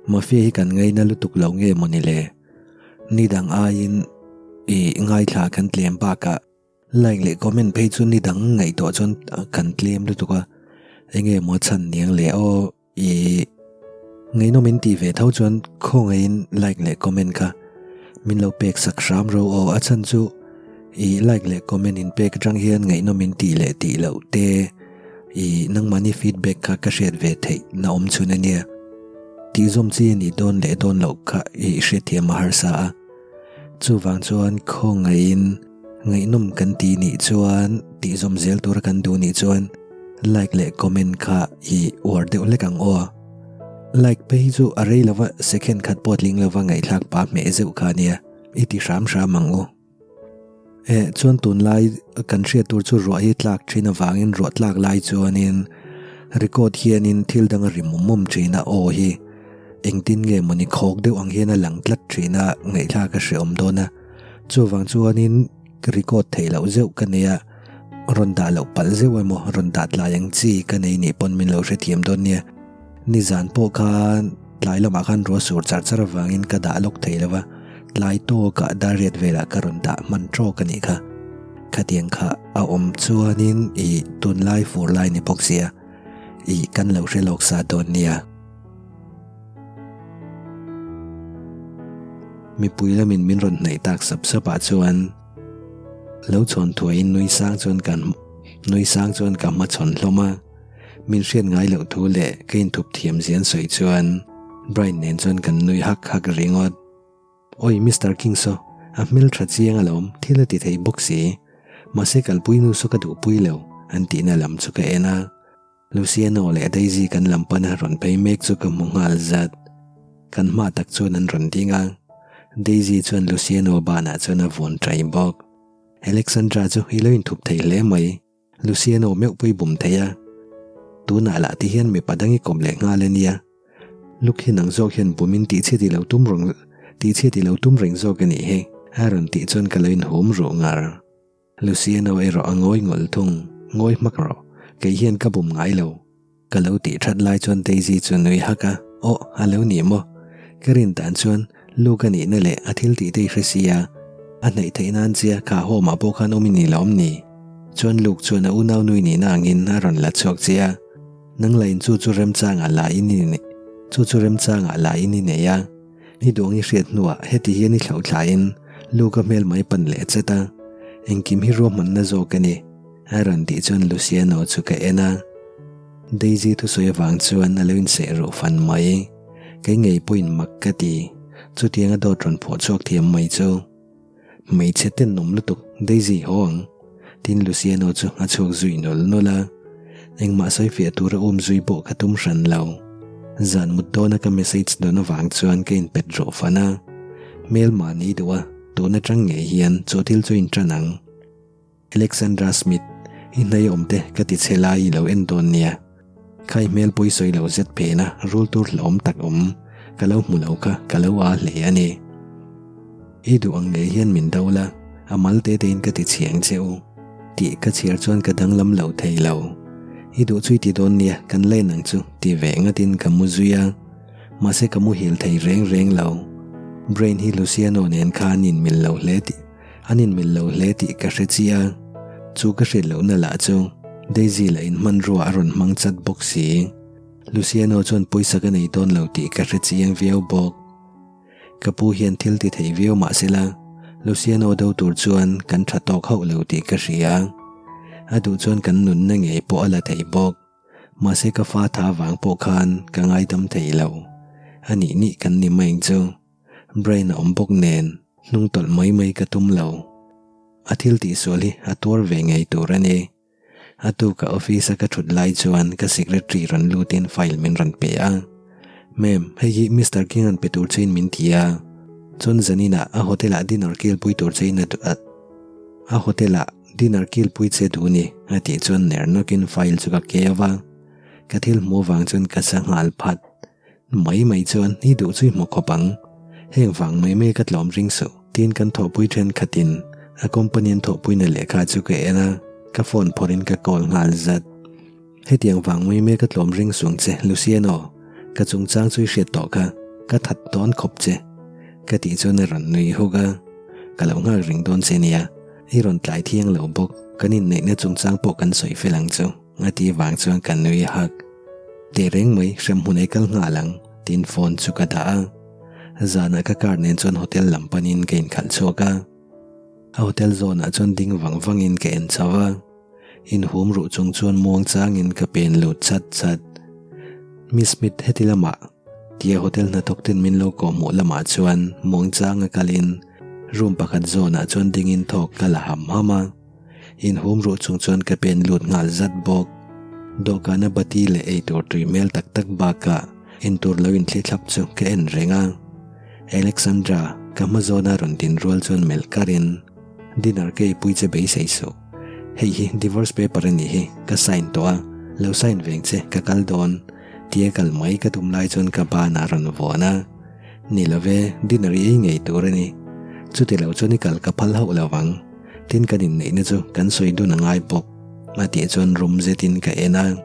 Mafia hi kan ngaina lutuk lo nge mawni le? Ni dang aiin i ngaithla kan tlem bakah like leh comment phei chu ni dang ngaihtuah chuan kan tlem lutuk a, enge maw chhan niang le aw i ngaihnawm in tih ve tho chuan khawngaihin like leh comment kha min lo pek sak hram ro aw a chhan chu i like leh comment in pek atang hian ngaihnawm in tih leh tih loh te i nangmahni feedback kha ka hriat ve theih na awm chhun ania tih zawm chi a nih dawn leh dawn loh kha i hriatthiam a harsa a chuvang chuan khawngaihin ngaihnawm kan ti nih chuan tih zawm zel tura kan duh nih chuan like leh comment kha i uar deuh hlek ang aw like phei hi chu a rei lova second khat pawh tling lova ngaihthlak pah hmeh zeuh kha ania i ti hram hram ang u. Eh chuan tunlai kan hriat tur chu ruah hi tlak thin avangin ruah tlak lai chuanin record hianin thil dang a ri mum mum thin a aw hi engtin nge mawni khawk deuh ang hian a lang tlat thin a ngaihthlak a hreawm dawn a chuvang chuanin record theih loh zeuh ka nei a rawn dah loh palh zeuh emaw rawn dah tlai ang chi ka nei nih pawn min lo hrethiam dawn nia nizan pawh khan. Tlai lamah khan ruah sur char char avangin ka dah lawk thei lo va, tlai tawkah dariat velah ka rawn dah hman tawk a nih kha. Khatiang kha a awm chuanin i tunlai fur lai ni bawk sia, i kan lo hre lawk sa dawn nia. Mipui lamin min rawn hnaih tak sap sap ah chuan lo chhawn thuaiin nui sang chuan ka nui sang chuan ka hmachhawn hlawm a. Min hriat ngai loh thu leh ka inthup thiam zian sawi chuan Brian nen chuan kan nui hak hak ringawt. Awi Mister King saw, a hmel tha chiang alawm, thil a ti thei bawk si. Mahse kalpui nu saw ka duhpui lo, an tihna lam chu ka en a. Luciano leh Daisy kan lam pana rawn phei mek chu ka hmu nghal zat. Kan hma tak chuan an rawn ding a, Daisy chuan Luciano banah chuan a vawn ṭai bawk. Alexandra chu i lo inthup thei hle mai. Luciano meuh pui bum thei a, tunah lah ti hian mipa dang i kawm leh nghal a nia. Luke hi nang zawk hian bumin tihchhiat i lo tum reng tihchhiat i lo tum reng zawk a nih hi, a rawn tih chuan ka lo inhum ruh ngar. Luciano erawh a ngawi ngawlh thung, ngawi hmak rawh, kei hian ka bum ngai lo. Ka lo tih that lai chuan Daisy chu nui hak a, Aw, a lo ni maw? Ka rin dan chuan Luke a nihna leh a thil tih te i hre sia, a hnaih theih nan chia kha home ah pawh khan awm i ni lawm ni? Chuan Luke chuan a unau nui nihna angin a rawn la chhuak che a, nang lain chu chu remchangah la in i chu chu remchangah la in i nei a, i duang i hriat hnuah heti hian i thlauh thlain Luke a hmel mai pan leh chat a, engkim hi ruahmanna zawk a ni. A rawn tih chuan Luciano chu ka en a, Daisy thusawi avang chuan a lo inseh ruh fan mai. Kei ngei pawhin mak ka ti, chutianga dawt rawn phuah chhuak thiam mai chu. Hmeichhe tenawm lutuk, Daisy haw ang, tiin Luciano chu a chhuak zui nawl nawl a. Engmah sawi fiah tura um zui pawh ka tum hran lo. Zan mut dawna ka message dawn avang chuan ka inpet ruh fan a, hmel mahni duh a, tun atang ngei hian chu thil chu intan ang. Alexandra Smith, i hnai awm te ka ti chhe lai i lo en dawn nia. Khai hmel pawi sawi lo zet phena rul tur hlawm tak awm ka lo hmu lo kha ka lo aa hle a ni. I duh ang ngei hian min do la, a mal te tein ka ti chhiang che u tih ka chhiar chuan ka danglam lo thei lo. I duh chu i ti dawn nia, kan len ang chu ti ve ngatin ka mu zui a. Mahse ka muhil thei reng reng lo. Brain hi Luciano nen khan inmil lo hle tih. An inmil lo hle tih ka hre chiah a, chu ka hriat lohna lah chu Daisy lah in hmanrua a rawn hmang chat bawk si. Luciano chuan pawisa ka nei dawn lo tih ka hre chiang viau bawk. Ka pu hian thil ti thei viau mah sela, Luciano do tur chuan kan tha tawk hauh lo tih ka hria. A duh chuan kan nunna ngei pawh a la thei bawk. Mahse ka fa tha vang pawh khan ka ngaidam thei lo. A nih nih kan ni mai ang chu. Brain a awm bawk nen hnung tawlh mai mai ka tum lo. A thil tihsual hi a tuar ve ngei tur a ni. A tuka office a ka thut lai chuan ka secretary rawn lutin file min rawn pe a. Ma'am, hei hi Mister King an pe tur chein min ti a. Chuan zaninah a hotel ah dinner kilpui tur chein a duh a. A hotel ah dinner kilpui che duh ni a tih chuan ner nawkin file chu ka keu a. Ka thil hmuh vang chuan ka sa nghal phat. Mai mai chuan i duh chu i hmu khawp ang. Heng vang mai mai ka tlawm ring suh. Tin kan thawhpui thenkhatin a company an thawhpuina lehkha chu ka en a, ka phone phawrhin ka call nghal zat. Hetiang vang mai mai ka tlawm ring sung che Luciano, ka chungchang chu i hriat tawh kha. Ka that dawn khawp che. Ka tih chuan a rawn nui huk a, Ka lo nghak reng dawn che nia, i rawn tlai thiang lo bawk, kan inneihna chungchang pawh kan sawi fel ang chu, a tih vang chuan ka nui hak. Teh reng mai, hremhmun ei kal nghal ang, tiin phone chu ka dah a. Zanah ka car nen chuan hotel lam panin ka inkhalh chhuak a. A hotel zawnah chuan ding vang vangin ka en chho a. Inhum ruh chung chuan muang changin ka pen lut chat chat. Miss Smith heti lamah tia hotel hnathawk ten min lo kawh hmuh lamah chuan muang changa kalin room pakhat zawnah chuan dingin thawk ka la ham ham a. Inhum ruh chung chuan ka pen lut nghal zat bawk. Dawhkana bati leh eitur tui hmel tak tak bakah entur lo inthli thlap chu ka en reng a. Alexandra, ka hma zawna rawn din rual chuan melh karin dinner ka eipui che beisei suh. Hei hi divorce paper a nih hi, ka sign tawh a, lo sign veng che, ka kal dawn. Tia kal mai ka tum lai chuan ka banah rawn vuan a. Ni lo ve, dinner i ei ngei tur a ni. Chuti lo chuan i kal ka phal hauh lo vang. Tin kan inneihna chu kan sawi dun a ngai bawk. A tih chuan rum zetin ka en a.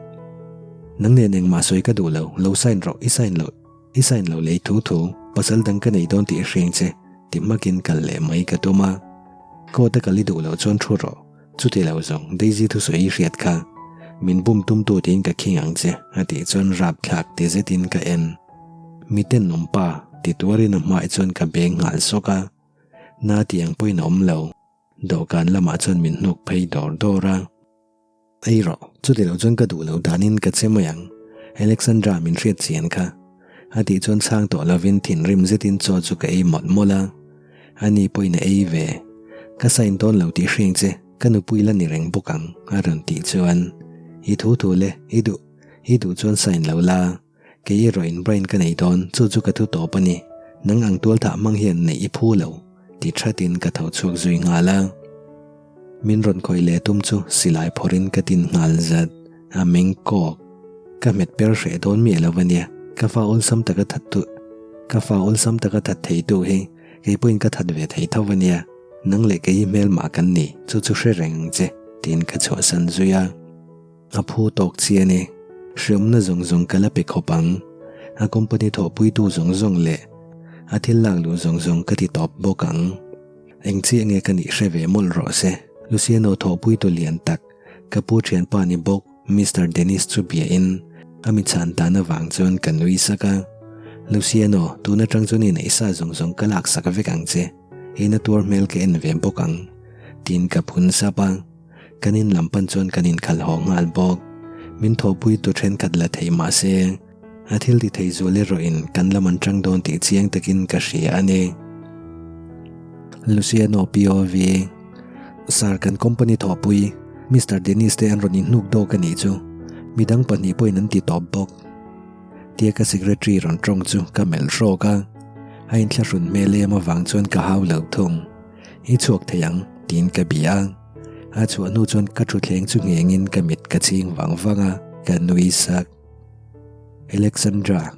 Nang nen engmah sawi ka duh lo, lo sign rawh, i sign loh. I sign lo lei thu thu, pasal dang ka nei dawn tih i hriang che, ti hmakin kal leh mai ka tum a. Court a kal i duh loh chuan thu rawh, chuti lo zawng Daisy thusawi i hriat kha. Min bum tumtu tiin ka khing ang che, a tih chuan rap thlak ti zetin ka en. Mi tenawm pa, ti tuarin a hmaah chuan ka beng nghal sawk a. Na ti ang pawhin a awm lo. Dawhkan lamah chuan min hnuk phei dawr dawr a. Ei rawh, chuti lo chuan ka duh loh danin ka che mai ang, Alexandra min hriat chian kha. A tih chuan chhang tawh lovin thinrim zetin chaw chu ka ei mawlh mawlh a. Ani pawhin a ei ve. Ka sign dawn lo tih hriang che, ka nupui la ni reng bawk ang, a rawn tih chuan, I thu thu le, i duh, i duh chuan sign lo la. Kei erawhin Brian ka nei dawn, chu chu ka thu tawp a ni. Nang ang tual thah hmang hian neih i phu lo, ti thatin ka tho chhuak zui nghal a. Min rawn khawih leh tum chu silai phawrhin ka tin nghal zat, a meng kawk. Ka hmet per hreh dawn miah lo a nia, ka fa awlsam taka that tu, ka fa awlsam taka that thei tu hi kei pawhin ka that ve thei tho a nia, nang leh kei hi hmelmah kan ni, chu chu hre reng ang che, tiin ka chhuahsan zui a. A phu tawk chi a ni. Hriawmna zawng zawng ka la pe khawp ang. A company thawhpuitu zawng zawng leh a thil lak luh zawng zawng ka ti tawp bawk ang. Eng chiah nge ka nih hre ve mawlh rawh se. Luciano thawhpuitu lian tak, ka pu thianpa ni bawk Mister Dennis chu biain a mi chhan dan avang chuan ka nui sak a. Luciano, tun atang chuan i neihsa zawng zawng ka laksak vek ang che. Ina tuar hmel ka en ve bawk ang. Tiin ka phun sap a. Kan in lam pan chuan kan inkhalh haw nghal bawk. Min thawhpui tu thenkhat la thei mah se, a thil ti thei zual erawhin kan lam an tang dawn tih chiang takin ka hria a ni. Luciano POV, Sir kan company thawhpui Mister Dennis te an rawn inhnuk dawk a nih chu, midang pahnih pawhin an ti tawp bawk. Tia ka secretary rawn tawng chu ka melh hrawk a, a inthlahrun hmel em avang chuan ka hau lo thung. I chhuak thei ang, tiin ka bia a. A chhuah hnu chuan ka thutthleng chu nghengin ka mit ka ching vang vang a, ka nui sak. Alexandra,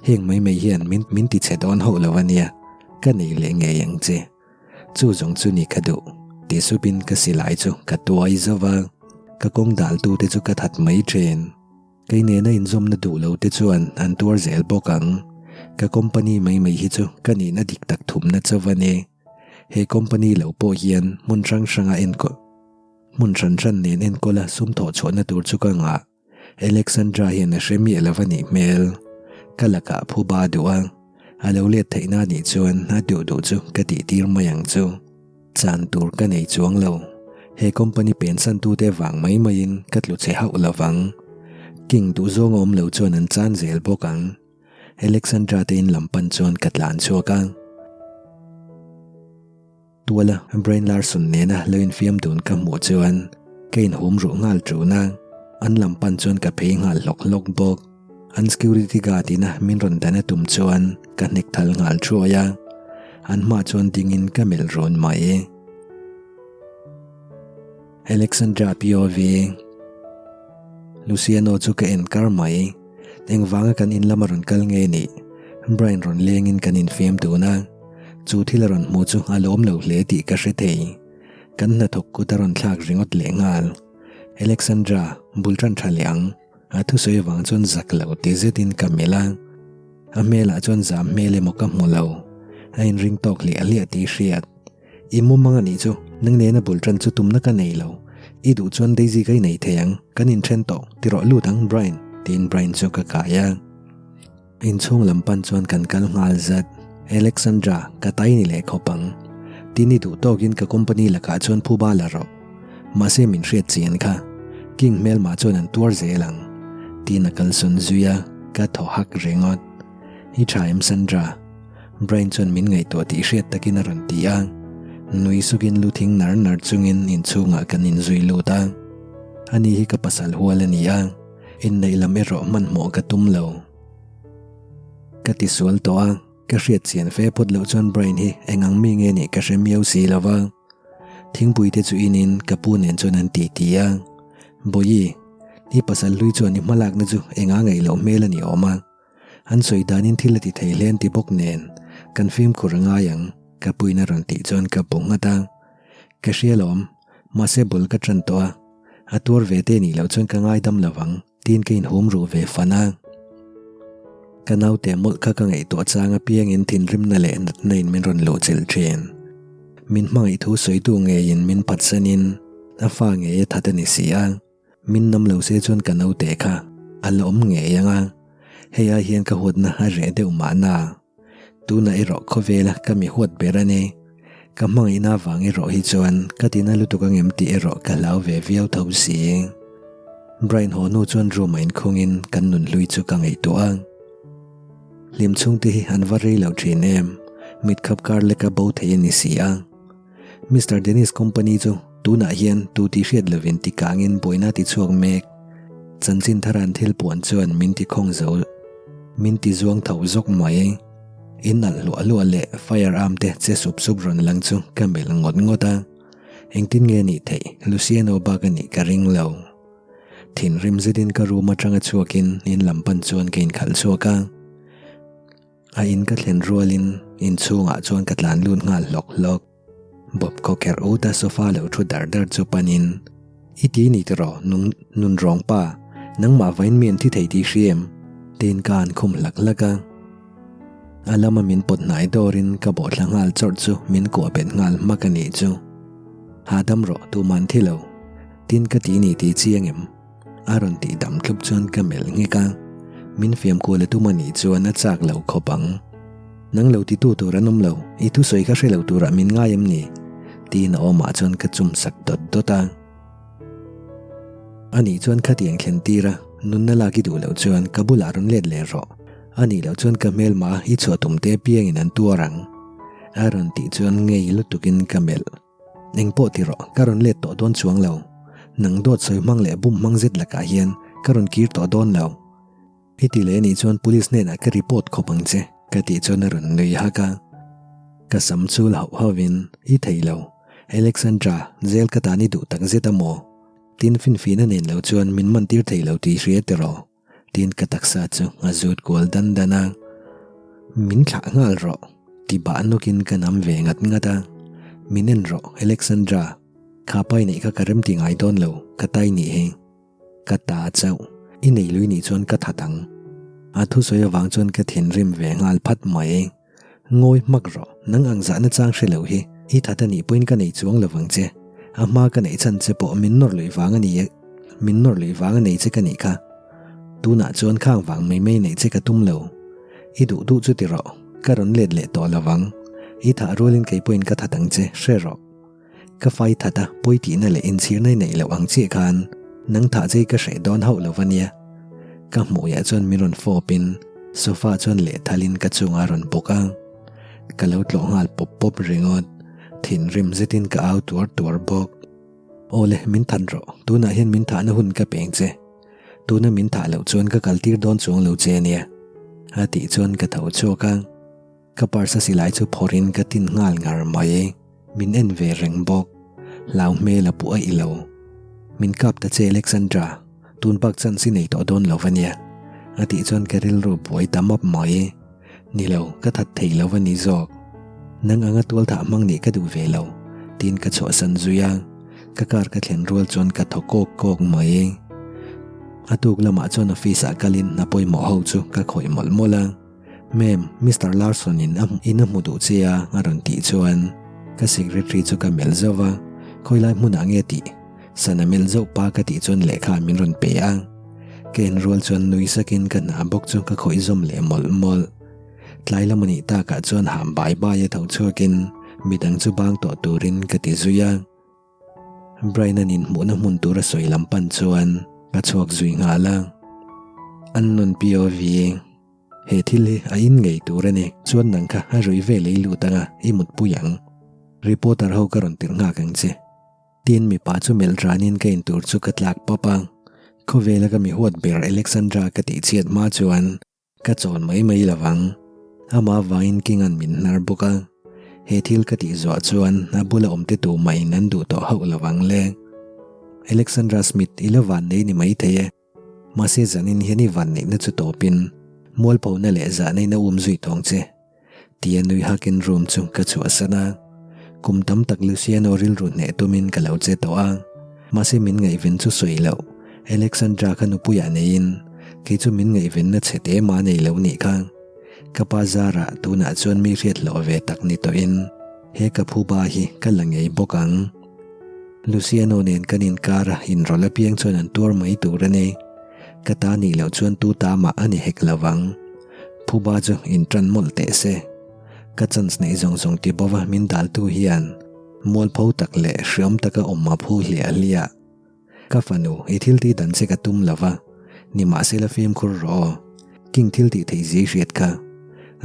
heng mai mai hian min min ti chhe dawn hauh lo a nia, ka nei leh ngei ang che. Chu zawng chu ni ka duh, ti supin ka silai chu ka tuai zo va, ka kawng daltu te chu ka that mai thin. Kei nena inzawmna duh lo te chuan an tuar zel bawk ang. Ka company mai mai hi chu ka nihna dik tak thumna chauh a ni. He company lo pawh hian hmun hrang hranga enkawl hmun hran hran nen enkawla sum thawh chhuahna tur chu ka ngah. Alexandra hian a hre miah lo a nih hmel. Ka lakah phuba duh a, a lo let theihna anih chuan a duh duh chu ka tih tir mai ang chu. Chan tur ka nei chuang lo. He company pensan tute vang mai maiin ka tlu che hauh lo vang. King duhzawng a awm lo chuan an chan zel bawk ang. Alexandra te in lam pan chuan ka tlan chhuak a. Tuala Brain Larson nena lo infiam dun ka hmuh chuan ka inhum ruh nghal ṭun a, an lam pan chuan ka phei nghal hlawk hlawk bawk. An security guard ina min rawn dan a tum chuan ka hnek thal nghal thuai a, an hma chuan dingin ka melh rawn mai. Alexandra POV Luciano chu ka en kar mai. Engvanga kan in lama rawn kal nge nih? Brian rawn lengin kan infiam dun a. Chu thil a rawn hmu chu a lawm lo hle tih ka hre thei. Kan hnathawk kut a rawn thlak ringawt leh nghal. Alexandra, bul tan tha leh ang. A thusawi avang chuan zak lo ti zetin ka melh a. A hmelah chuan zam hmel emaw ka hmu lo. A inring tawk hliah hliah tih hriat. I mumang a nih chu, nang nena bul tan chu tumna ka nei lo. I duh chuan Daisy ka inei thei ang, kan inthen tawh, ti rawh lut ang Brian, tiin Brian chu ka kai a. Inchhung lam pan chuan kan kal nghal zat. Alexandra, ka tai ni leh khawp ang. Tin i duh tawkin ka company lakah chuan phuba la rawh. Mahse min hriat chian kha. King hmelmah chuan an tuar zel ang. Tin a kalsawn zui a, ka thaw hak ringawt. I tha em Sandra? Brian chuan min ngaihtuah tih hriat takin a rawn ti a. Nui sukin lu thing nar nar chungin inchhungah kan inzui lut a. Ani hi ka pasal hual a ni a, inneih lam erawh hmanhmawh ka tum lo. Ka ti sual tawh a, ka hriat chian fe phawt loh chuan Brian hi eng ang mi nge nih ka hre miau si lo va. Thingpui te chu inin ka pu nen chuan an ti ti a. Bawihi, i pasal hlui chuan i hmalakna chu enga ngaih loh hmel a ni awm a. An sawi danin thil a ti thei hle an ti bawk nen, kan fimkhur a ngai ang, ka puin a rawn tih chuan ka bu nghat a. Ka hria lawm, mahse bul ka tan tawh a, a tuar ve te nih loh chuan ka ngaidam lo vang, tiin ka inhum ruh ve fan a. Ka naute mawlh kha ka ngaihtuah chang apiangin thinrimna leh natna in min rawn luh chilh thin. Min hmangaih thu sawitu ngeiin min phatsanin a fa ngei a that a ni si a. Min nam lo se chuan ka naute kha a la awm ngei ang a, hei ai hian ka huatna a reh deuh mahna. Tunah erawh khawvela ka mi huat ber a ni. Ka hmangaihna avang erawh hi chuan ka tina lutuk ang em tih erawh ka hlau ve viau tho si. Brian haw hnu chuan room-ah inkhungin kan nunhlui chu ka ngaihtuah a. Hlim chhungte hi an va rei lo thin em, mitkhap kar leka bo thei a ni si a. Mister Dennis company chu tunah hian tu tih hriat lovin ti kangin buaina ti chhuak mek. Chanchin thar an thil puan chuan min ti khawng zo min ti zuang tho zawk mai. In alh hluah hluah leh fire arm te che sup sup rawn lang chu ka melh ngawt ngawt a. Engtin nge nih theih Luciano bak a nih ka ring lo. Thinrim zetin ka room atanga chhuakin in lam pan chuan ka inkhalh chhuak a. A in ka thlen rualin inchhungah chuan ka tlan lut nghal hlawk hlawk. Bob khawkherh ut a sofa lo thu dar dar chu panin, I ti ni tiraw nung nun rawng pa, nangmah vain mi an thi thei tih hria em? Tiin ka han khum hlak hlak a. A lama min pawt hnai dawrin ka bawhthla nghal chawrh chu min kuah bet nghal hmak a nih chu. Hahdam rawh tuman thi lo. Tin ka ti ni tih chiang em? A rawn tih dam thlup chuan ka melh nghek a, min fiam kual a tum a nih chuan a chak lo khawp ang. Nang lo titu tur an awm lo, i thusawi kha hre lo turah min ngai em ni? Tiin a awmah chuan ka chum sak dawt dawt a. A nih chuan khatiang thlen tir a, nunna lak i duh loh chuan ka bulah rawn let leh rawh. A nih loh chuan ka hmelma i chhuah tum te apiangin an tuar ang. A rawn tih chuan ngei lutukin ka melh. Eng pawh ti rawh, ka rawn let tawh dawn chuang lo. Nang dawt sawi hmang leh bum hmang zet lakah hian ka rawn kir tawh dawn lo. I ti leh anih chuan police hnenah ka report khawp ang che, ka tih chuan a rawn nui hak a. Ka sam chul hauh hauhin, I thei lo. Alexandra, jail ka tan i duh tak zet a maw? Tin finfina nen lo chuan min man tir thei lo tih hria tiraw? Tin ka taksa chu a zut kual dan dan a, Min thlah nghal rawh, ti bah nawkin ka nam ve ngat ngat a, Min en rawh Alexandra, kha pai neih kha ka rem ti ngai dawn lo, ka tai nih hi. Ka ta chauh, i nei lui nih chuan ka that ang. A thusawi avang chuan ka thinrim ve nghal phat mai. Ngawi hmak rawh, nang ang zahna chang hre lo hi i that a nih pawhin ka nei chuang lo vang che. A hma ka neih chhan che pawh min nawr luih vang a ni, min nawr luih vang a nei che ka nih kha. Tunah chuan khang vang mai mai neih che ka tum lo. I duh duh chu ti rawh, ka rawn let leh tawh lo vang. I thah rualin kei pawhin ka that ang che, hre rawh. Ka fai that a, pawi tihna leh inchhirna i neih loh ang chiah khan nang thah chei ka hreh dawn hauh lo va nia. Ka hmuiah chuan min rawn fawpin sofa chuan lehthalin ka chungah a rawn bawk a. Ka lo tlawh nghal pawp pawp ringawt, thinrim zetin ka au tuar tuar bawk. Awle, min that rawh, tunah hian min thahna hun ka peng che. Tuna min thah loh chuan ka kaltir dawn chuang lo che ania. A tih chuan ka tho chhuak a. Ka purse a silai chu phawrhin ka tin nghal ngar mai. Min en ve reng bawk. Hlau hmel a puh aih lo. Min kap ta che Alexandra, tun bak chance i nei tawh dawn lo va nia. A tih chuan ka rilru buai ta map mai. Ni lo, ka that thei lo va ni zawk. Nang anga tualthah hmang nih ka duh ve lo, tiin ka chhuahsan zui a. Ka car ka thlen rual chuan ka thaw kawk kawk mai. A tuk lamah chuan office ah kalin hna pawimawh ho chu ka khawih mawlh mawlh a. Ma'am, Mister Larson in a in a hmu duh che a a rawn tih chuan ka secretary chu ka melh zauh va, khawi lai hmunah nge tih sana melh zauh pa ka tih chuan lehkha min rawn pe a. Ka en rual chuan nui sakin ka hna bawk chu ka khawih zawm leh mawlh mawlh. Tlai lam a nih takah chuan ham bai bai a tho chhuakin midang chu bang tawh turin ka ti zui a. Brian-a'n inhmuhna hmun tur a sawi lam pan chuan ka chhuak zui nghal a. An nun POV, He thil hi a in ngei tur a ni, chuan nang kha a ruih vel ei lut anga i mutpui ang. Reporter ho ka rawn tirh nghak ang che. Tin mipa chu melh ranin ka intur chu ka tlak pawp a. Khawvela ka mi huat ber Alexandra ka tihchhiat hma chuan Ka chawn mai mai lo vang. Amah avangin King-a'n min hnar bawk a. He thil ka tih zuah chuan a bula awmte tu mahin an duh tawh hauh lo vang le. Alexandra Smith i la vannei ni mai thei e. Mahse zanin hian i vanneihna chu tawpin mualphona leh zahna in a um zui tawng che. Tia nui hakin room chu ka chhuahsan a. Kum tam tak Luciano rilru hneh tumin ka lo che tawh a. Mahse min ngaihven chu sawi loh. Alexandra kha nupuiah neiin kei chu min ngaihvenna chhe te mah nei lo nih kha. Ka pa zarah tunah chuan mi hriat hlawh ve tak ni tawhin he ka phuba hi ka la ngei bawk ang. Luciano nen kan inkar a inrawlh apiang chuan an tuar mai tur a ni. Ka ta nih loh chuan tu ta mah a ni hek lo vang. Phuba chu in tan mawlh teh se. Ka chance neih zawng zawng ti bova min daltu hian mualpho tak leh hriam taka awm a phu hliah hliah. Ka fanu, i thil tih dan che ka tum lo va, nimahsela fimkhur rawh aw. King thil tih theih zia i hriat kha.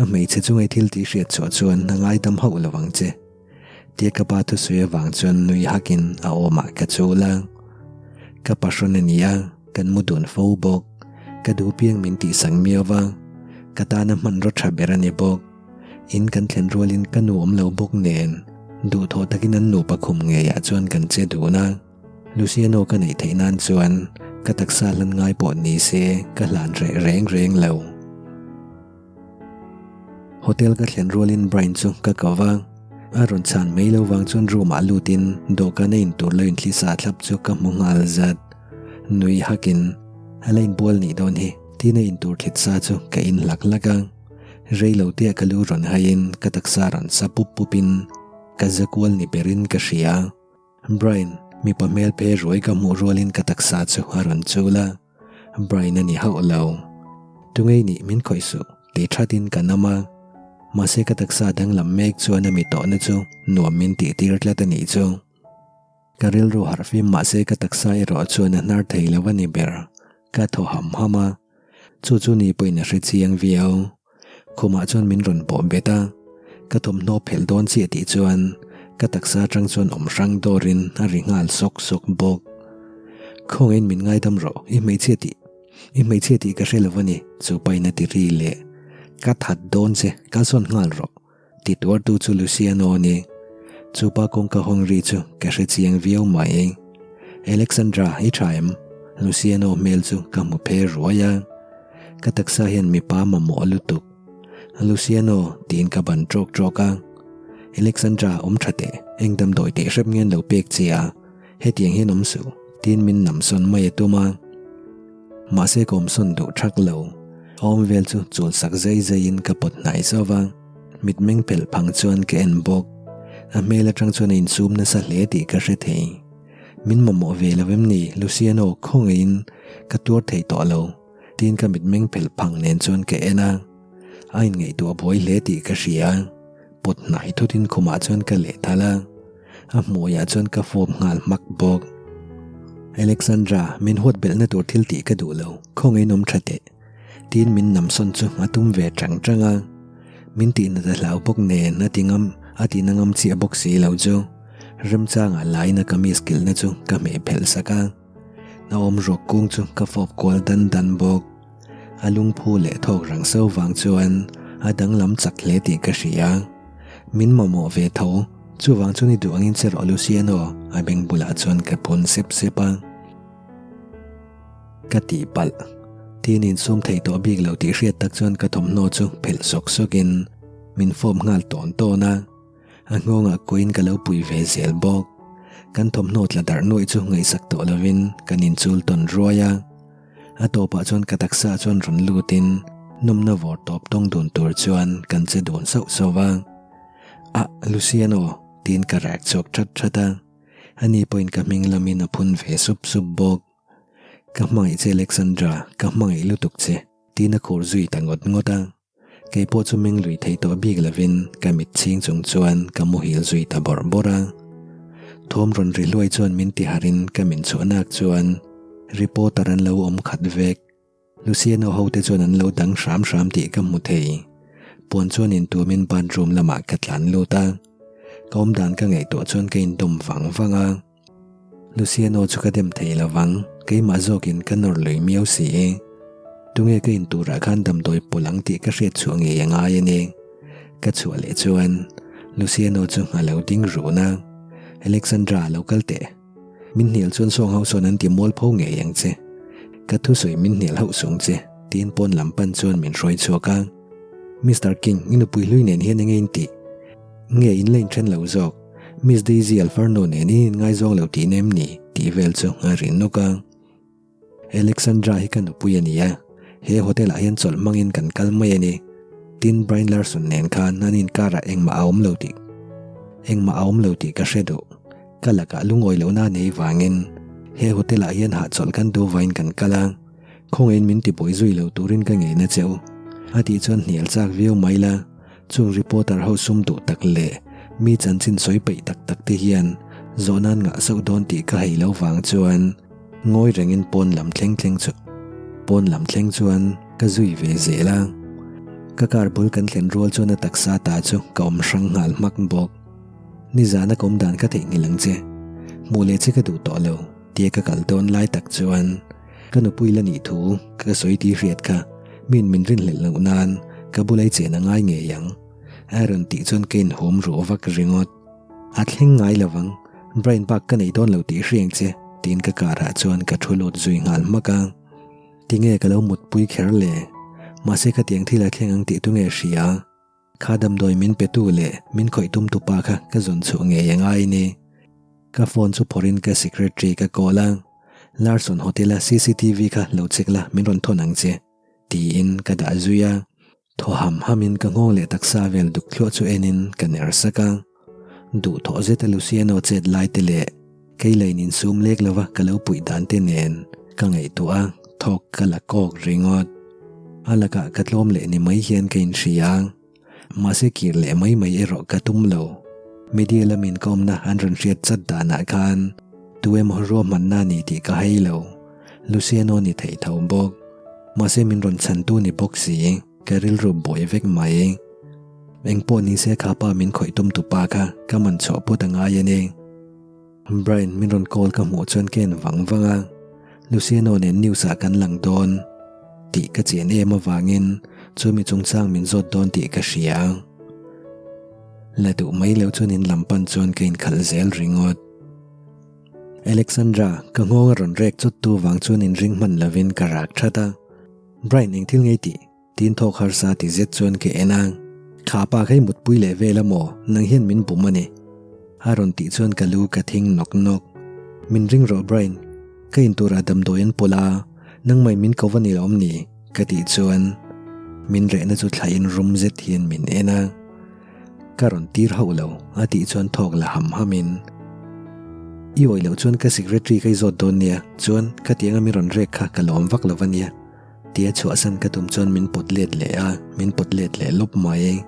A hmeichhe chunga i thil tih hriat chhuah chuan a ngaidam hauh lo ang che. Tia ka pa thusawi avang chuan nui hakin a awmah ka chul a. Ka pahrawn a ni a, kan mu dun fo bawk. Ka duh piang min tihsak miau va, ka tana hmanraw tha ber a ni bawk. In kan thlen rualin ka nu awm lo bawk nen duhthawh takin an nupa khum ngeiah chuan kan che dun a. Luciano ka neih theih nan chuan ka taksa hlan ngai pawh ni se ka hlan reh reng reng lo. Hotel ka thlen rualin Brian chu ka ko va, a rawn chhan mai lo vang chuan room ah lutin dawhkan a intur lo inthli sa thlap chu ka hmu nghal zat. Nui hakin a la inbual nih dawn hi tiin a intur thlit sa chu ka in hlak hlak a, rei lo tia ka lu rawn haiin ka taksa rawn sa pup pupin ka za kual ni berin ka hria. Brian, mipa hmel phe ruai ka hmuh rualin ka taksa chu a rawn chul a, Brian a ni hauh lo. Tungei nih min khawih suh, ti thatin ka nam a. Mahse ka taksa danglam mek chuan a mi tawhna chu nuam min tih tir tlat a nih chu. Ka rilru harh fim mahse ka taksa erawh chuan a hnar thei lo a ni ber. Ka thaw ham ham a, chu chu ni pawhin a hre chiang viau. Khumah chuan min rawn bawh bet a, ka thawmhnaw phelh dawn chiah tih chuan ka taksa atang chuan awm hrang dawrin a ri nghal sawk sawk bawk. Khawngaihin min ngaidam rawh, i hmeichhia tih, i hmeichhia tih ka hre lo a ni, chu pain a ti ri leh. Ka that dawn che, kalsawn nghal rawh, ti tuartu chu Luciano a ni. Chupa kawngka hawng ri chu ka hre chiang viau mai. Alexandra, i tha em? Luciano hmel chu ka hmu phe ruai a. Ka taksa hian mipa mamawh lutuk. Luciano, tiin ka ban trawk trawk a. Alexandra, awm tha teh, eng damdawi teh hrep nge an lo pek che a, hetiang hian awm suh, tiin min namsawn mai a tum a. Mahse ka awmsawn duh thak lo. A awm vel chu chul sak zai zaiin ka pawt hnai zauh va, mitmeng phelh phang chuan ka en bawk. A hmel atang chuan a insum nasa hle tih ka hre thei. Min mamawh ve lo em ni Luciano khawngaihin ka tuar thei tawh lo tiin ka mitmeng phelh phang nen chuan ka en a. A inngaihtuah buai hle tih ka hria. Pawt hnai thutin khumah chuan ka leh thal a. A hmuiah chuan ka fawp nghal hmak bawk. Alexandra, min huat belhna tur thil tih ka duh lo, khawngaihin awm tha teh. Tiin min namsawn chu a tum ve tang tang a. Min tihna ta hlau bawk nen a ti ngam, a tihna ngam chiah bawk si lo chu. Remchangah lain a kamis kilhna chu ka hmeh phelh sak a. A awm rawk kung chu ka fawp kual dan dan bawk. A lungphu leh thawk rang so vang chuan a danglam chak hle tih ka hria. Min mamawh ve tho, chuvang chuan i duh angin che rawh Luciano, a beng bulah chuan ka phun sep sep a. Ka tihpalh. Tin insum thei tawh bik lo tih hriat tak chuan ka thawmhnaw chu phelh sawk sawkin min fawp nghal tawn tawn a. A nghawngah kuain ka lo pui ve zel bawk. Kan thawmhnaw tla darh nuaih chu ngaihsak tawh lovin kan inchul tawn ruai a. A tawpah chuan ka taksa chuan rawn lutin Nawmna vawr tawp tawng dun tur chuan kan che dun sauh sauh va. Ah, Luciano, tiin ka rak chhuak that that a. Ani pawhin ka hming lamin a phun ve sup sup bawk. Ka hmangaih che Alexandra, ka hmangaih lutuk che, tiin a khur zui ta ngawt ngawt a. Kei pawh chu meng lui thei tawh bik lovin ka mit chhing chung chuan ka muhil zui ta bawrh bawrh a. Thawm rawn ri hluai chuan min ti harhin ka min chhuahnak chuan reporter an lo awm khat vek. Luciano ho te chuan an lo dang hram hram tih ka hmu thei. Puan chuan intumin bathroom lamah ka tlan lut a. Ka awmdan ka ngaihtuah chuan ka indawm vang vang a. Luciano chu ka dem thei lo vang, keimah zawkin ka nawr lui miau si e. Tunge ka inturah khan damdawi pawlh ang tih ka hriat chhuah ngei a ngai a ni. Ka chhuah leh chuan Luciano chu a lo ding run a, Alexandra lo kal teh. Min hnial chuan sawng ho sawn an ti mual pho ngei ang che. Ka thusawi min hnial hauh sung che, tiin pawn lam pan chuan min hruai chhuak a. Mister King, i nupui hlui nen hian enge in tih? Nge in la inthen lo zawk? Miss Daisy Alfarno nen in inngaizawng lo tih nem ni? tih vel chu a rin nawk a. Alexandra hi ka nupui a ni a, he hotel ah hian chawlh hmangin kan kal mai a ni. Tin, Brian Larson nen khan an inkarah engmah a awm lo tih engmah a awm lo tih ka hre duh. Ka lakah lungawi lohna a nei vangin he hotel ah hian hahchawlh kan duh vain kan kal a, khawngaihin min tibuai zui lo turin ka ngeina che u. A tih chuan hnial chak viau mai la, chung reporter ho sum duh tak leh mi chanchin sawi peih tak tak te hian zawhnan ngah sauh dawn tih ka hei lo vang chuan ngawi rengin pawn lam thleng thleng chu pawn lam thleng chuan ka zui ve zel a. Ka car bul kan thlen rual chuan a taksa ta chu ka awm hrang nghal hmak bawk. Nizana ka awm dan ka theihnghilh ang che. Hmuh leh che ka duh tawh lo, tia ka kal dawn lai tak chuan ka nupui la nih thu ka sawi tih hriat kha min min rinhlelh loh nan ka bula i chen a ngai ngei ang. A rawn tih chuan ka inhawm ruh vak ringawt. A thleng ngai lo vang, Brian bak ka nei dawn lo tih hriang che, tiin ka car ah chuan ka thu lut zui nghal hmak a. Tinge ka lo mutpui kher le? Mahse khatiang thil a thleng ang tih tunge hria? Kha damdawi min petu leh min khawih tum tupa kha ka zawn chhuah ngei a ngai ni. Ka phone chu phawrhin ka secretary ka call a, Larson Hotel-a cctv kha lo check la min rawn thawn ang che, tiin ka dah zui a. Thaw ham hamin ka nghawng leh taksa vel duk thluah chu enin ka ner sak a. Duhthawh zeta Luciano chet lai te leh kei lain insum lek lova ka lo puih dan te nen ka ngaihtuah a, thawk ka la kawk ringawt. A lakah ka tlawm leh ni mai hian ka inhria. Mahse kir leh mai mai erawh ka tum lo. Media lamin ka awmna an rawn hriat chat danah khan tu emaw ruahmanna a ni tih ka hai lo. Luciano ni thei tho bawk. Mahse min rawn chhantu ni bawk si. Ka rilru buai vek mai. Engpawh ni se kha pa min khawih tum tu pa kha ka man chhuah put a ngai a ni. Brian min rawn call ka hmuh chuan ka en vang vang a, Luciano nen news ah kan lang dawn tih ka chian em avangin chu mi chungchang min zawt dawn tih ka hria. La duh mai lo chuan in lam pan chuan ka inkhalh zel ringawt. Alexandra, ka nghawng a rawn rek chawt tu vang chuan inring hman lovin ka rak that a. Brian eng thil ngei tih? Tin thawk harsa ti zet chuan ka en a, Kha pa kha i mutpui leh vel a maw? Nang hian min bum a ni. A rawn tih chuan ka lu ka thing nawk nawk. Min ring rawh Brian, ka inturah damdawi an pawlh a, nangmah in min ko va ni lawm ni? Ka tih chuan min rehna chu thlahin rum zet hian min en a. Ka rawn tir hauh lo, a tih chuan thawk la ham hamin, I awih loh chuan ka secretary ka i zawt dawn nia, chuan ka tianga mi rawn rek kha ka lawm vak lo va nia, tia chhuahsan ka tum chuan min pawt let leh a, min pawt let leh lawp mai.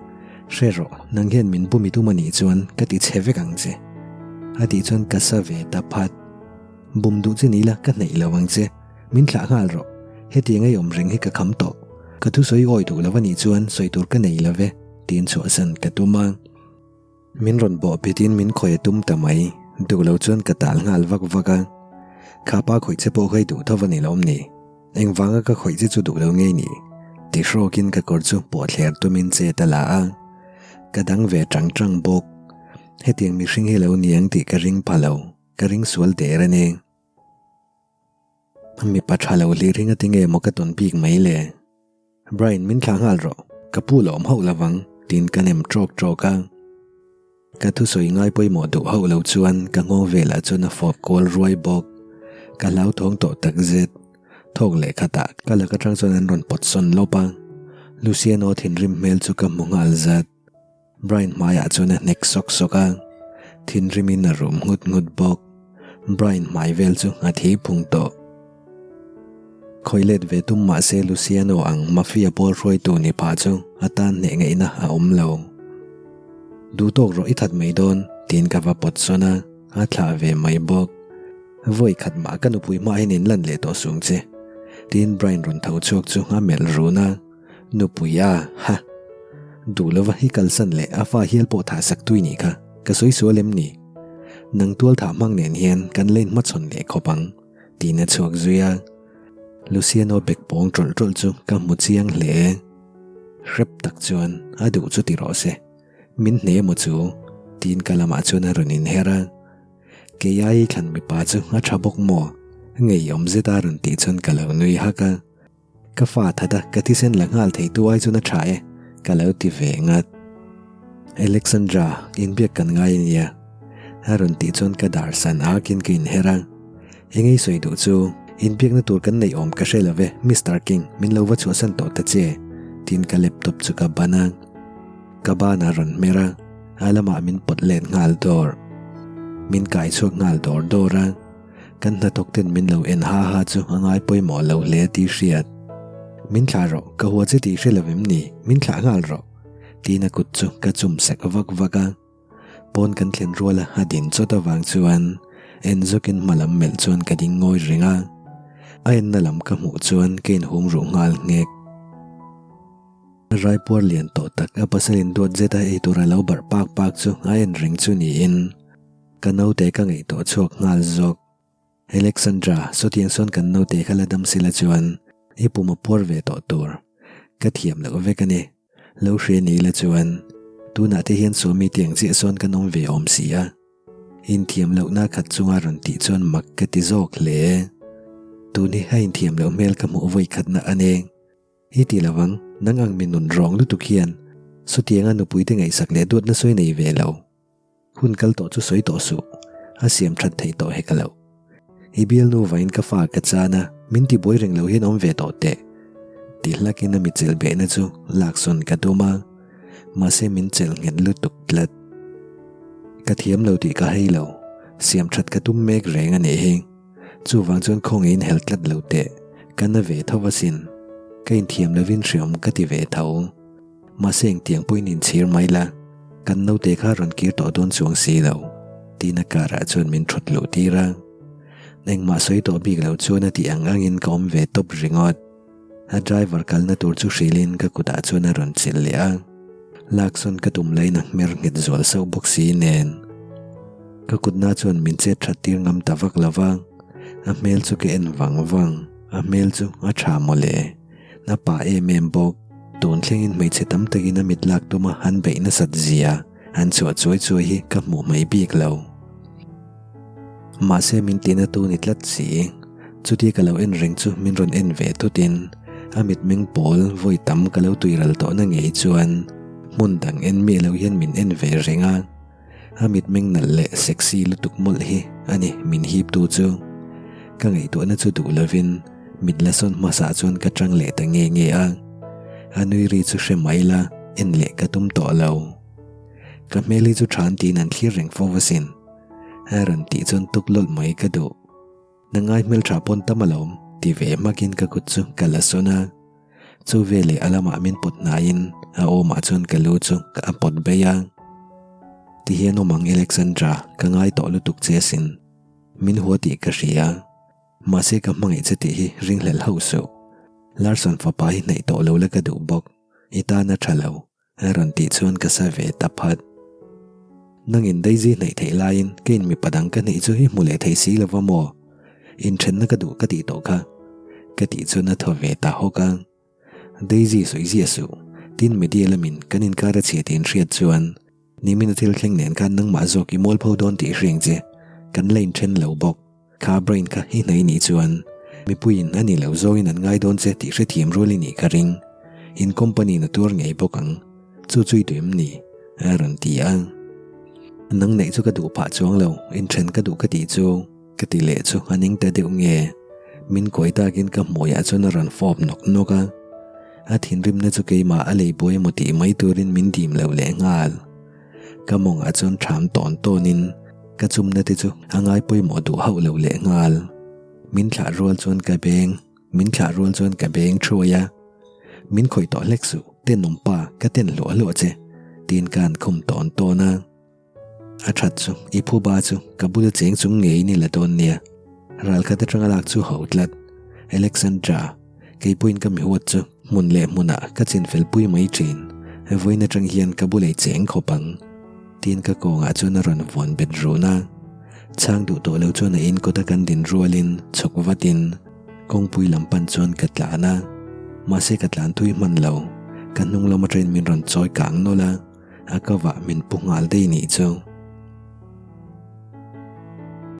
Hre rawh, nang hian min bum i tum a nih chuan ka ti chhe vek ang che, a tih chuan ka sa ve ta phat. Bum duh che ni la ka hneih lo ang che, min thlah nghal rawh, hetianga i awm reng hi ka kham tawh, ka thusawi awi duh lo a nih chuan sawi tur ka nei lo ve. Tiin chhuahsan ka tum a, min rawn bawh pitin min khawih a tum ta mai, duh lo chuan ka tal nghal vak vak a, kha pa khawih che pawh kha i duh tho a ni lawm ni, engvanga ka khawih che chu duh lo ngei ni? Ti hrawkin ka kawr chu pawh thler tumin chet a la a, ka dang ve tang tang bawk, hetiang mihring hi lo ni ang tih ka ring pha lo, ka ring sual der a ni. Mipa tha lo hlir hi ngatinge maw ka tawn bik mai le? Brian min thlah nghal rawh, ka pu la awm hauh lovang tiin ka nem tawk tawk a. Ka thusawi ngai pawimawh duh hauh lo chuan ka nghawng velah chuan a fawp kawl ruai bawk. Ka hlauthawng tawh takzet. Thawk leh khatah ka lak atang chuan an rawn pawt sawn lawp a. Luciano thinrim hmel chu ka hmu nghal zat. Brian hmaiah chuan a hnek sawk sawk a, thinrimin a rum nghut nghut bawk. Brian hmai vel chu a thi phung tawh. Khawi let ve tum mah se Luciano ang mafia pawl hruaitu ni pha chu a tan hneh ngaihna a awm lo. Duh tawk rawh i that mai dawn tiin ka va pawt sawn a, a thlah ve mai bawk. Vawi khat mah ka nupui hma hian in lan leh tawh sung che tiin Brian rawn tho chhuak chu a melh run a, Nupui a, ha! Duh lova hi kalsan leh a fa hial pawh thah sak tui nih kha ka sawi sual em ni? Nang tual thah hmang nen hian kan la inhmachhawn leh khawp ang. Tiin a chhuak zui a, Luciano bek pawng tawlh tawlh chu ka hmu chiang hle. Hrep tak chuan a duh chu ti rawh se, min hne emaw chu tiin ka lamah chuan a rawn inher a. Keiai thlan mipa chu a tha bawk maw? Ngeiawm zet a rawn tih chuan ka lo nui hak a. Ka fa that a, ka thisen la nghal thei tu ai chuan a tha e, ka lo ti ve ngat. Alexandra, inbiak kan ngai a nia. A rawn tih chuan ka dar san akin ka inher a. Engei sawi duh chu, inbiakna tur kan neih awm ka hre lo ve, Mister King, min lo va chhuahsan tawh ta che, tiin ka laptop chu ka ban a. Ka ban a rawn hmer a, a lamah min pawt let nghal dawr. Min kai chhuak nghal dawr dawr a. Kan hnathawk ten min lo en ha ha chu a ngai pawimawh lo hle tih hriat. Min thlah rawh, ka hua che tih hre lo em ni? Min thlah nghal rawh. Tiin a kut chu ka chum sek vak vak a. Pawn kan thlen ruala a din chawt avang chuan en zawkin hma lam melh chuan ka ding ngawi reng a. A enna lam ka hmuh chuan ka inhum ruh nghal nghek. Raipuar lian tawh tak a pasalin duat zeta ei tur a lo barh pak pak chu a en reng chu niin. Ka naute ka ngaihtuah chhuak nghal zawk. Alexandra, sawtiang sawn kan naute kha la dam sila chuan i pum a puar ve tawh tur. Ka thiam loh vek a ni. Lo hria ni ila chuan tunah te hian Sawmi tiang chiah sawn kan awm ve awm si a. Inthiam lohna khat chunga rawn tih chuan mak ka ti zawk hle. Tun hi a inthiam loh hmel ka hmuh vawi khatna a ni. I ti lovang, nang ang mi nun rawng lutuk hian sawtianga nupuite ngaihsak leh duatna sawi nei ve lo. Hun kal tawh chu sawi tawh suh, a siam that theih tawh hek lo. I bialnu vain ka fa ka chan a, min ti buai reng lo hian awm ve tawh teh. Ti hlakin a mi chelh behna chu laksawn ka tum a, mahse min chelh nghet lutuk tlat. Ka thiam lo tih ka hei lo, siam that ka tum mek reng a nih hi. Chuvang chuan khawngaihin hel tlat lo teh, ka na ve tho asin. Ka inthiam lovin hreawm ka ti ve tho. Mahse engtiang pawhin inchhir mai la, kan naute kha rawn kir tawh dawn chuang si lo, tiin a car ah chuan min thut luh tir a. Engmah sawi tawh bik lo chuan a tih ang angin ka awm ve tawp ringawt. A driver kalna tur chu hrilhin ka kutah chuan a rawn chilh leh a. Laksawn ka tum laiin a hmer nghet zual sauh bawk si nen. Ka kutna chuan min chet that tir ngam ta vak lo va, a hmel chu ka en vang vang, a hmel chu a tha mawle. A pa em em bawk. Tun thlengin hmeichhe tam takin a mit lak tuma an beih nasat zia an chhuah chuai chuai hi ka hmuh mai bik lo. Mahse min tina tu ni tlat si. Chutia ka lo en reng chu min rawn en ve thutin a mitmeng pawl vawi tam ka lo tuiral tawhna ngei chuan hmun dang en miah lo hian min en ve reng a. A mitmeng nalh leh sexy lutuk mawlh hi a ni min hip tu chu. Ka ngaihtuahna chu duh lovin mit la sawn hmasa chuan ka tang leh ta nge nge a. A nui ri chu hre mai la en leh ka tum tawh lo. Ka hmel hi chu than tiin an thlir reng fo asin. A rawn tih chuan tuk lawlh mai ka duh. Na ngai hmeltha pawn tam alawm ti ve hmakin ka kut chu ka la sawn a. Chu veleh a lamah min pawt hnaiin a awmah chuan ka lu chu ka a pawt bei a. Tihian awm ang Alexandra, ka ngai tawh lutuk che asin. Min hua tih ka hria. Mahse ka hmangaih che tih hi ringhlelh hauh suh. Larson fapa hi hnaih tawh lo la ka duh bawk. I tan a tha lo. A rawn tih chuan ka sa ve ta phat. Nangin Daisy hnaih theih laiin ka in mipa dang ka hnaih chu i hmu leh thei si lo va maw? Inthenna ka duh ka tih tawh kha. Ka tih chuan a thaw ve ta hawk a. Daisy sawi ziah suh. Tin media lamin kan inkar a chhia tih inhriat chuan nimin a thil thleng nen khan nangmah zawk i mualpho dawn tih hriang che. Kan la inthen lo bawk. Kha brain kha i hnaih nih chuan mipuiin a ni lo zawngin an ngai dawn che tih hrethiam rual i nih ka ring. In company na tuar ngei bawk ang. Chu chu i duh em ni? A rawn ti a. Nang neih chu ka duh phah chuang lo, inthen ka duh ka tih chu ka ti leh chu a ning ta deuh nge. Min kuai takin ka hmuiah chuan a rawn fawp nawk nawk a. A thinrimna chu keimah a lei buai emaw tih mai turin min dim lo leh nghal. Ka mawngah chuan ṭham tawn tawnin ka chumna te chu a ngai pawimawh duh hauh lo leh nghal. Min thlah rual chuan ka beng, min thlah rual chuan ka beng thuai a. Min khawih tawh hlek suh, tenawm pa, ka ten hluah hluah che, tiin ka han khum tawn tawn a. A that chu, i phuba chu ka bula cheng chung ngeiin i la dawn nia. Ral khat atanga lak chu ho tlat. Alexandra, kei pawhin ka mihuat chu hmun leh hmunah ka chinfel pui mai thin. Vawiin atang hian ka bula i cheng khawp ang. Tiin ka kawngah chuan a rawn vuan bet run a. Chhang duh tawh lo chuan a in kawta kan din rualin chhuk vatin kawngpui lam pan chuan ka tlan a. Mahse ka tlan thui hman lo, ka hnung lam atangin min rawn chawi kang nawlh a. A ka vah min pu nghal daih nih chu.